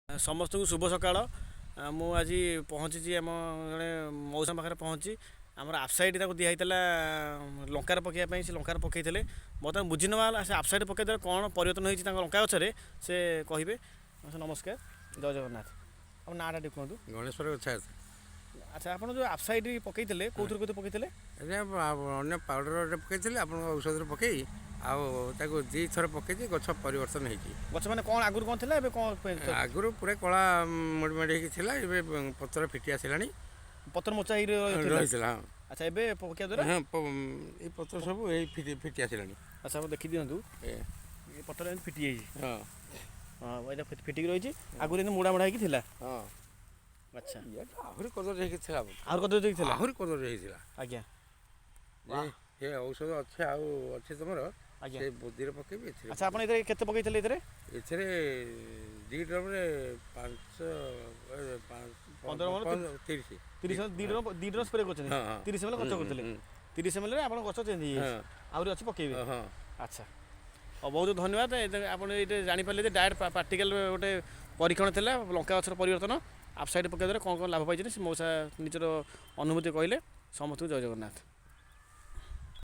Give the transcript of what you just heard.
ସମସ୍ତଙ୍କୁ ଶୁଭ ସକାଳ। ମୁଁ ଆଜି ପହଞ୍ଚିଛି ଆମ ଜଣେ ମଉସା ପାଖରେ ପହଞ୍ଚି ଆମର ଆଫସାଇଡ଼୍ ତାକୁ ଦିଆହେଇଥିଲା ଲଙ୍କାରେ ପକାଇବା ପାଇଁ। ସେ ଲଙ୍କାରେ ପକାଇଥିଲେ। ବର୍ତ୍ତମାନ ବୁଝି ନେବା ହେଲା ସେ ଆଫସାଇଡ଼୍ ପକାଇ ଦ୍ୱାରା କ'ଣ ପରିବର୍ତ୍ତନ ହେଇଛି ତାଙ୍କ ଲଙ୍କା ଗଛରେ, ସେ କହିବେ। ନମସ୍କାର, ଜୟ ଜଗନ୍ନାଥ। ଆପଣ ନାଁଟା ଟିକେ କୁହନ୍ତୁ। ଗଣେଶ୍ୱର ଗୋଛାୟତ। ଆଚ୍ଛା, ଆପଣ ଯେଉଁ ଆଫସାଇଡ଼୍ ପକାଇଥିଲେ, କେଉଁଥିରେ କେଉଁଥିରେ ପକାଇଥିଲେ? ଆଜ୍ଞା, ଅନ୍ୟ ପାଉଡ଼ରରେ ପକାଇଥିଲି, ଆପଣଙ୍କ ଔଷଧରେ ପକାଇ ଆଉ ତାକୁ 2 ଥର ପକେଇଛି, ଗଛ ପରିବର୍ତ୍ତନ ହେଇଛି। ଗଛ ମାନେ କ'ଣ ଆଗରୁ କ'ଣ ଥିଲା, ଏବେ କ'ଣ? ଆଗରୁ ପୁରା କଳା ମୋଡ଼ି ମାଡ଼ି ହେଇକି ଥିଲା, ଏବେ ପତ୍ର ଫିଟି ଆସିଲାଣି। ପତ୍ର ମୋଚା ହେଇକି ରହିଥିଲା? ରହିଥିଲା, ହଁ। ଆଚ୍ଛା, ଏବେ ପକାଇବା ଦ୍ୱାରା? ହଁ, ଏଇ ପତ୍ର ସବୁ ଏଇ ଫିଟି ଫିଟି ଆସିଲାଣି। ଆଚ୍ଛା, ଆପଣ ଦେଖିଦିଅନ୍ତୁ। ଏ ଏ ପତ୍ର ଏମିତି ଫିଟି ଯାଇଛି। ହଁ। ହଁ, ଏଇଟା ଫିଟିକି ରହିଛି। ଆଗରୁ ଏମିତି ମୋଡ଼ା ମୋଡ଼ା ହେଇକି ଥିଲା। ହଁ। ଆଚ୍ଛା। ଇଏଟା ଆହୁରି କଦର୍ଯ୍ୟ ହେଇକି ଥିଲା। ଆହୁରି କଦର୍ଯ୍ୟ ହେଇକି ଥିଲା? ଆହୁରି କଦର୍ଯ୍ୟ ହେଇଥିଲା। ଏ ଔଷଧ ଅଛି, ଆଉ ଅଛି ତୁମର? ଆଜ୍ଞା। ସେ ବୋଦିରେ ପକେଇବି, ଏଥିରେ। ଆଚ୍ଛା, ଆପଣ ଏଥିରେ କେତେ ପକେଇଥିଲେ ଏଥିରେ? ଏଥିରେ 2 ଡ୍ରମରେ ପାଞ୍ଚ 15 ମଣ। 30। 30, 2 ଡ୍ରମ୍, 2 ଡ୍ରମ୍ ସ୍ପ୍ରେ କରୁଛନ୍ତି? ହଁ। 30 ଏମ୍ ଖର୍ଚ୍ଚ କରୁଥିଲେ। 30 ଏମ୍ରେ ଆପଣଙ୍କ ଗଛ ଚେଞ୍ଜ ହେଇଯାଇଛି। ଆହୁରି ଅଛି, ପକେଇବେ? ହଁ। ଆଚ୍ଛା, ଆଉ ବହୁତ ଧନ୍ୟବାଦ। ଆପଣ ଏଇଟା ଜାଣିପାରିଲେ ଯେ ଡାଇରେକ୍ଟ ପ୍ରାକ୍ଟିକାଲ ଗୋଟେ ପରୀକ୍ଷଣ ଥିଲା, ଲଙ୍କା ଗଛର ପରିବର୍ତ୍ତନ ଆଫସାଇଡ଼୍ ପକାଇବା ଦ୍ୱାରା କ'ଣ କ'ଣ ଲାଭ ପାଇଛନ୍ତି, ସେ ମଉସା ନିଜର ଅନୁଭୂତି କହିଲେ। ସମସ୍ତଙ୍କୁ ଜୟ ଜଗନ୍ନାଥ।